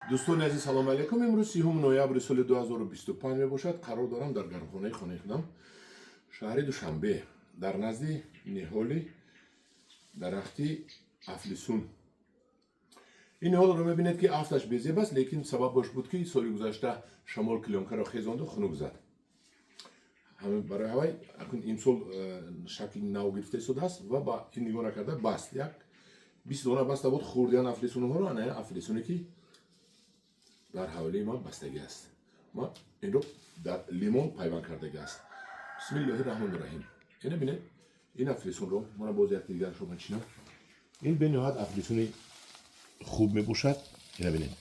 Дӯстони азиз, салому алайкум. Имрӯз 30 ноябри соли 2025 мебошад. Қарор дорам дар гармхонаи хонаи худам, шаҳри Душанбе, дар назди ниҳоли дарахти афлисун. Ин ниҳолро мебинед, ки афташ безеб аст, лекин сабабаш буд, ки соли гузашта шамол клёнкаро хезонду хунук зад. Барои ҳавай акун имсол шакли нав гирифта истодааст ва ба ин нигоҳ накарда баст. Як 20 дона баста буд, хурдиян афлисунҳоро. Ана афлисуне, ки дар ҳавлии ман бастагӣ аст, ман инро дар лимон пайванд кардагӣ аст. Бисмиллоҳи раҳмони раҳим. Ина бинед, ин афлисунро мана боз як дигарашро ман чинам. Ин бениҳоят афлисуни хуб мебошад. Ина бинед,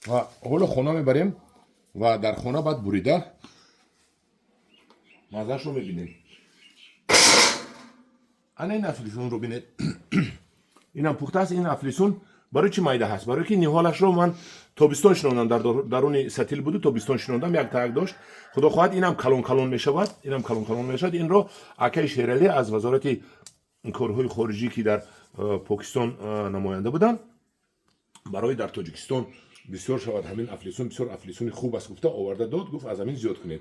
ва ҳоло хона мебарем ва дар хона баъд бурида маззаашро мебинем. Ана ин афлисунро бинед, инам пухта аст. Ин афлисун барои чӣ майда ҳаст? Барои ки ниҳолашро ман тобистон шинондам, дар даруни сатил буду тобистон шинондам, як таак дошт. Худо хоҳад, инам калон калон мешавад, инам калон калон мешавад. Инро акаи Шералӣ аз Вазорати корҳои хориҷӣ, ки дар Покистон намоянда буданд, барои дар Тоҷикистон бисёр шавад, ҳамин афлисун бисёр афлисуни хуб аст гуфта оварда дод, гуфт, аз ҳамин зиёд кунед.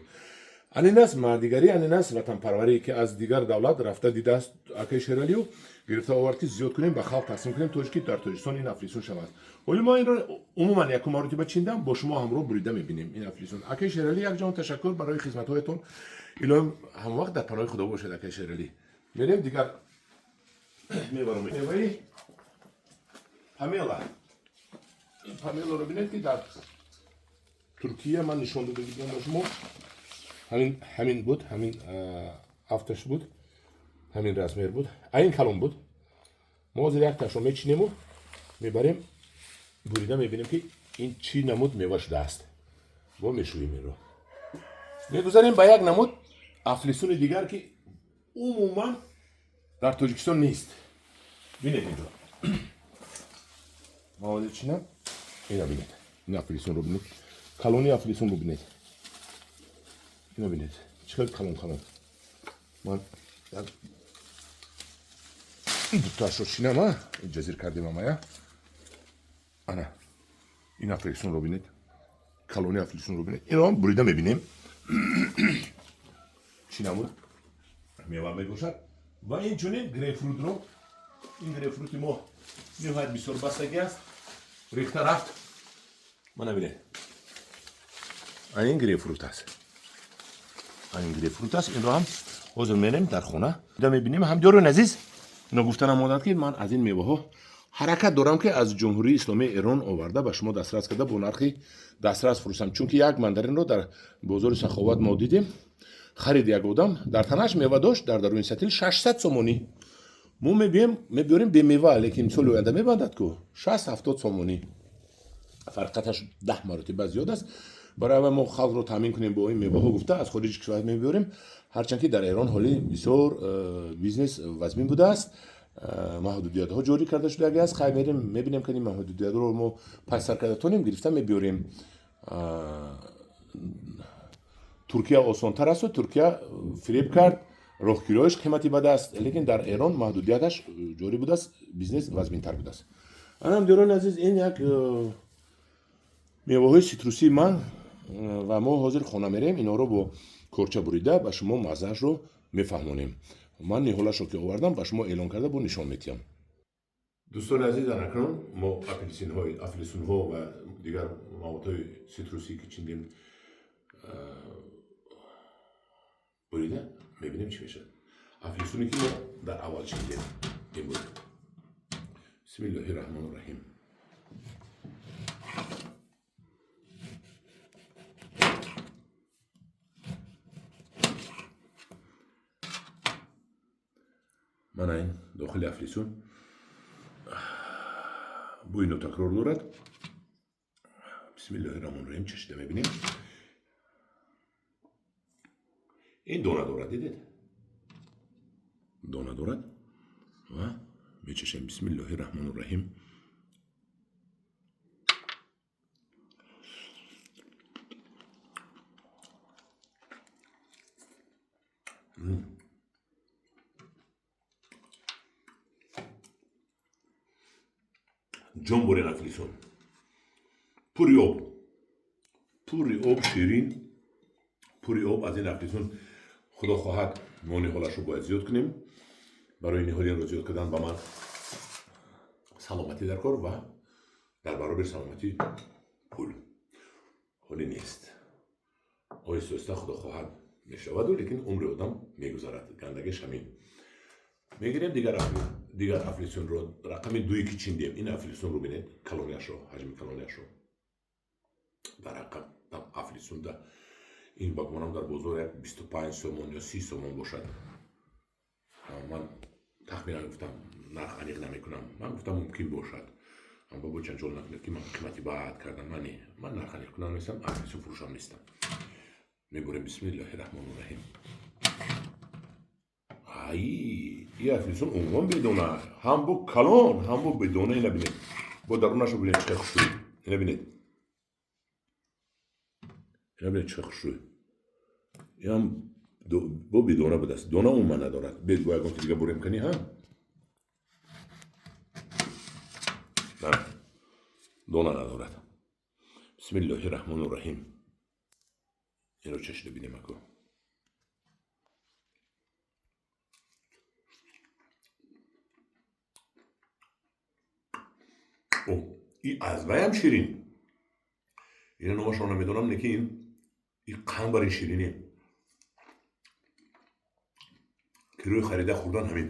Анин аст мардигарӣ, анин аст ватанпарварӣ, ки аз дигар давлат рафта дидааст акаи Шералию, гирифта овард, ки зиёд кунем, ба халқ тақсим кунем, то ки дар Тоҷикистон ин афлисун шавад. Ҳоли мо инро умуман якум маротиба чиндам, бо шумо ҳамроҳ бурида мебинем ин афлисун. Акаи Шералӣ, якҷон ташаккур барои хизматҳоятон. Илоҳим ҳамавақт дар паноҳи Худо бошед, акаи Шералӣ. Мерем, дигар мебарам меваи памела. Ин памеларо бинед, ки дар Туркия ман нишон дода будам ба шумо. Ҳамин буд, ҳамин афташ буд, ҳамин размер буд, айн калон буд. Мо ҳозир якташро мечинему мебарем, бурида мебинем, ки ин чӣ намуд мева шудааст. Бо мешӯем инро, мегузарем ба як намуд афлисуни дигар, ки умуман дар Тоҷикистон нест. Бинед, инҷо ман ҳозир чинам. Ина бинед, ин афлисунро бинед, калони афлисунро бинед. Ина бинед, чӣ хел калон калон. Ман як дутаашро чинам, а ҷазир кардем амая. Ана ин афлисунро бинед, калони афлисунро бинед. Инро бурида мебинем, чӣ намуд мева мебошад. Ва инчунин грейпфрутро. Ин грейпфрути мо ниҳоят бисёр бастагӣ аст, рехта рафт. Мана бинед, ин грейпфрут аст, ин грейпфрут аст. Инро ҳам ҳозир мерем, дар хона мебинем. Ҳамдиёрони азиз, ино гуфтанам омаданд, ки ман аз ин меваҳо ҳаракат дорам, ки аз Ҷумҳурии Исломии Эрон оварда, ба шумо дастрас карда, бо нархи дастрас фурӯшам, чунки як мандаринро дар бозори Саховат мо дидем, харид як одам, дар танаш мева дошт, дар даруни сатил, 600 сомонӣ. Мо мебием, мебиёрем бемева, лекин соли оянда мебандад ку 60-70 сомонӣ, фарқаташ 10 маротиба зиёд аст. Барои аввал мо халқро таъмин кунем бо ин меваҳо гуфта, аз хориҷи кишвар мебиёрем, ҳарчанд ки дар Эрон ҳоли бисёр бизнес вазмин будааст, маҳдудиятҳо ҷорӣ карда шудагӣ аст. Хай, мерем, мебинем, ки ин маҳдудиятро мо пасар карда тонем, гирифта мебиёрем. Туркия осонтар асту Туркия фиреб кард, роҳкирояш қимати бад аст, лекин дар Эрон маҳдудияташ ҷорӣ будааст, бизнес вазминтар будааст. Анам диёрони азиз, ин як меваҳои ситрусии ман, ва мо ҳозир хона мерем, инҳоро бо корча бурида ба шумо маззаашро мефаҳмонем. Ман ниҳолашро ки овардам, ба шумо эълон карда бо нишон медиҳам. Дӯстони азиз, анакнун мо афлисунҳо ва дигар маводҳои ситрусӣ, ки чиндем, бурида мебинем, чӣ мешавад. Афлисуне, ки мо дар аввал чиндем, ин буд. Бисмиллоҳи раҳмони раҳим. Мана ин дохили афлисун бӯи нотакрор дорад. Бисмиллоҳи раҳмони раҳим, чашида мебинем. Ин дона дорад, дидед, дона дорад, ва мечашем. Бисмиллоҳи раҳмони раҳим. Ҷон бурен афлисун. Пури об. Пури об ширин. Пури об аз ин афлисун. Худо хоҳад, мо ниҳолашро бояд зиёд кунем. Барои ниҳоли инро зиёд кардан ба ман саломатӣ дар кор ва дар баробари саломатӣ пул. Ҳоле нест. Оҳиста оҳиста худо хоҳад мешаваду, лекин умри одам мегузарад. Гандагиш ҳамин. Мегирем дигар афлисунро, рақами дуи ки чиндем. Ин афлисунро бинед, калонияшро, ҳаҷми калонияшро. Дар ҳақиқат афлисунда ин ба гумонам дар бозор як 25 сомон ё 30 сомон бошад. Ман тахминан гуфтам, нарх аниқ намекунам. Ман гуфтам мумкин бошад. Аммо бо чанҷол накунед ки ман қимати бад кардам. Ман не, ман нарх аниқ кунам нестам, афлисун фурӯшам нестам. Мебурем, бисмиллаҳи раҳмони раҳим. Ай, ин афлисун умуман бедона, ҳам бо калон, ҳам бо бедона. Ина бинед, бо дарунашро бинед, чӣ хушрӯй. Ина бинед, ина бинед, чӣ хушрӯй. Инам бо бедона будааст, дона умуман надорад. Бед бо ягон дига бурем кани, ҳа, на, дона надорад. Бисмиллоҳи раҳмони раҳим. Инро чашида бинем ако. О, и аз ваям ширин. Ина номашро намедонам, лекин ин и қанбари ширине. Ки рӯи харида хӯрдан ҳамин.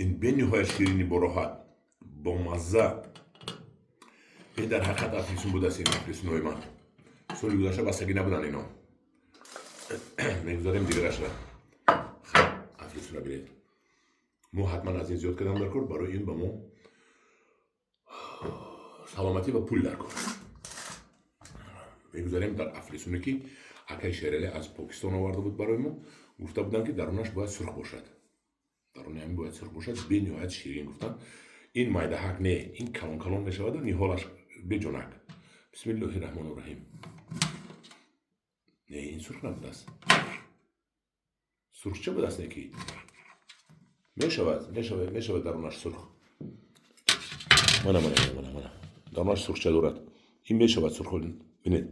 Ин бениҳоят ширини, бороҳат, бомазза. Ин дар ҳақиқат афлисун будааст. Ин афлисунҳои ман соли гузашта бастагӣ набуданд ино. Мегузарем дигарашра. Афлисунра бинед. Мо ҳатман аз ин зиёд кардан дар кор, барои ин ба мо саломатӣ ва пул дар кор. Мегузарем дар афлисуне ки акаи Шералӣ аз Покистон оварда буд барои мо. Гуфта буданд ки дарунаш бояд сурх бошад. Даруни ҳамин бояд сурх бошад, бениҳоят ширин гуфтанд. Ин майдаҳак не, ин калон калон мешаваду ниҳолаш беҷонак. Бисмиллоҳи раҳмони раҳим. Не, ин сурх набудааст. Сурхча будааст, не ки мешавад, мешавад, мешавад дарунаш сурх. Мана, мана, мана, мана, дарунаш сурхча дорад. Ин мешавад сурх, бинед.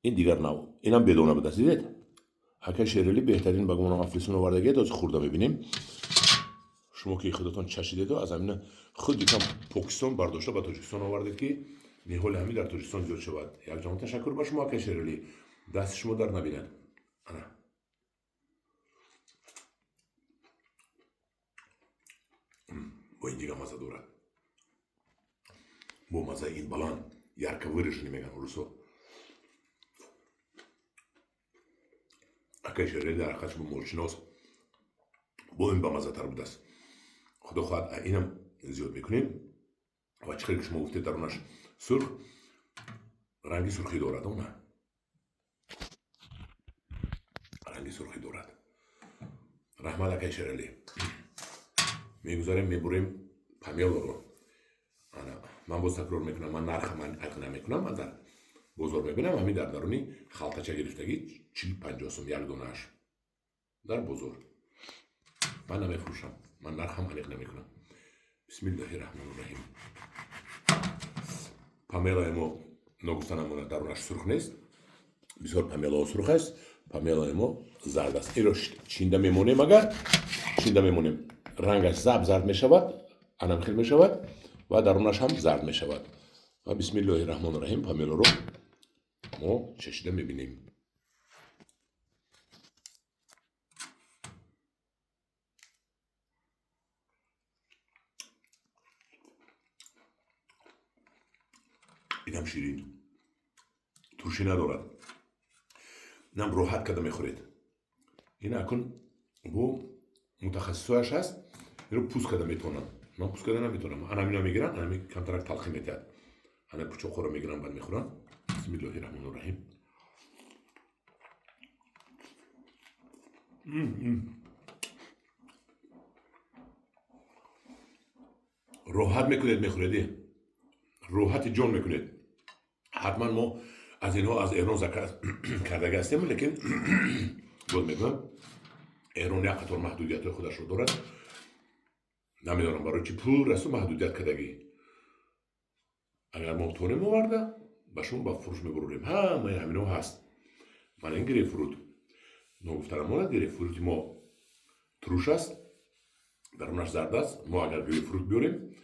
Ин дигар нав, инам бедона будааст, дидед? Акаи Шералӣ беҳтарин ба гумонам афлисун овардагиед, ҳозир хӯрда мебинем. Шумо ки худатон чашидеду аз ҳамина худ дикам Покистон бардошта ба Тоҷикистон овардед, ки ниҳоли ҳамин дар Тоҷикистон зиёд шавад. Якҷон ташаккур ба шумо, акаи Шералӣ, дасти шумо дар набинад. Ана бо ин дига маза дорад, бо мазаи ин баланд, ярко выраженный меган русо. Акаи Шералӣ дар ҳақиқат шумо молшинос, бо ин бамаззатар будааст. Худо хоҳад, инам зиёд мекунем. Ва чӣ хеле ки шумо гуфтед, дарунаш сурх, ранги сурхӣ дорад, она ранги сурхӣ дорад. Раҳмат, акаи Шералӣ. Мегузарем, мебурем помелоро. Ана ман боз такрор мекунам, ман нарха ман аниқ намекунам, ман дар бозор мебинам ҳамин дар даруни халтача гирифтагӣ 40-50 сом як донааш дар бозор. Ман намефурӯшам, ман нархам аниқ намекунам. Бисмиллоҳи раҳмони раҳим. Помелаи мо ногуфта намонад, дарунаш сурх нест. Бисёр помелаҳо сурх аст, помелаи мо зард аст. Инро чинда мемонем, агар чинда мемонем, рангаш заб зард мешавад, анамхел мешавад ва дарунаш ҳам зард мешавад. Ва бисмиллоҳи раҳмони раҳим, помелоро мо чашида мебинем. Инам ширин, туршӣ надорад, инам роҳат карда мехӯред. Ин акун бо мутахассисояш ҳаст, инро пӯст карда метавонанд. Ман пӯст карда наметавонам. Ана ҳамино мегиранд, ана ҳамин камтарак талхӣ метиҳад, ана пучоқҳоро мегиранд, баъд мехӯранд. Бисмиллоҳи раҳмони раҳим. Роҳат мекунед, мехӯреди, роҳати ҷон мекунед. Ҳатман мо аз инҳо аз Эрон заказ кардага ҳастем, лекин боз мегӯям, Эрон як қатор маҳдудиятҳои худашро дорад. Намедонам, барои чи пуррасту маҳдудият кардагӣ. Агар мо тонем оварда, ба шумо ба фурӯш мебурорем. Ҳамаи ҳамино ҳаст. Мана ин грейпфрут. Ногуфта намонад, грейпфрути мо туруш аст, дарунаш зард аст. Мо агар грейпфрут биёрем,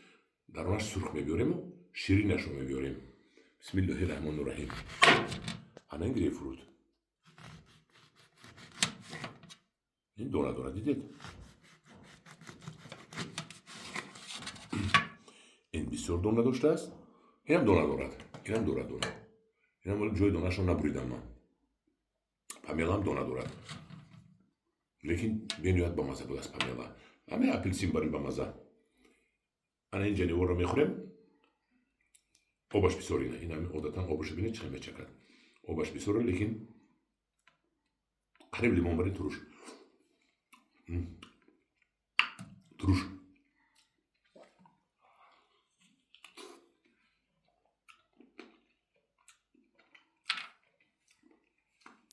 дарунаш сурх мебиёрему ширинашро мебиёрем. Бисмиллоҳи раҳмони раҳим. Ана ин грейпфрут. Ин дона дорад, дидед? Ин бисёр дона доштааст. Инам дона дорад. Инам дорад дона. Инам вале ҷои донашро набуридам ман. Памелаам дона дорад. Лекин бениҳоят бамазза будааст памела. Ҳамин апелсин барин бамазза. Ана ин ҷаниворро мехӯрем. Обаш бисёр ина. Ин ҳамин одатан обашро бинед, чӣ хел мечакад. Обаш бисёре, лекин қариб лимон барин туруш. Туруш.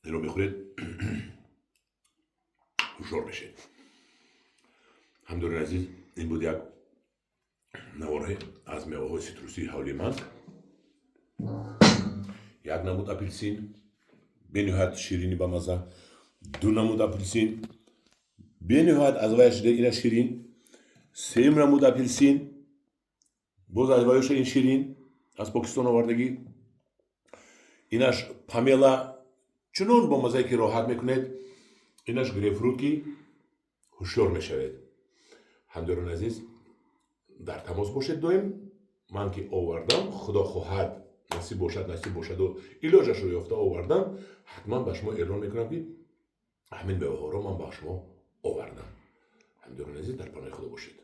Инро мехӯред, ҳушёр мешед. Ҳамдорони азиз, ин буд як наворҳе аз меваҳои ситрусии ҳавлии ман. Як намуд апелсин, бениҳоят ширини бамазза, ду намуд апелсин, бениҳоят аз ваяш ина ширин, сеюм намуд апелсин, боз аз ваяша ин ширин, аз Покистон овардагӣ. Инаш памела, чунон бомаззае ки роҳат мекунед. Инаш грейпфрут, ки ҳушёр мешавед. Ҳамдорони азиз, дар тамос бошед доим. Ман ки овардам, худо хоҳад, насиб бошад, насиб бошаду илоҷашро ёфта овардам, ҳатман ба шумо эълон мекунам, ки ҳамин меваҳоро ман ба шумо овардам. Ҳамдорони азиз, дар паноҳи худо бошед.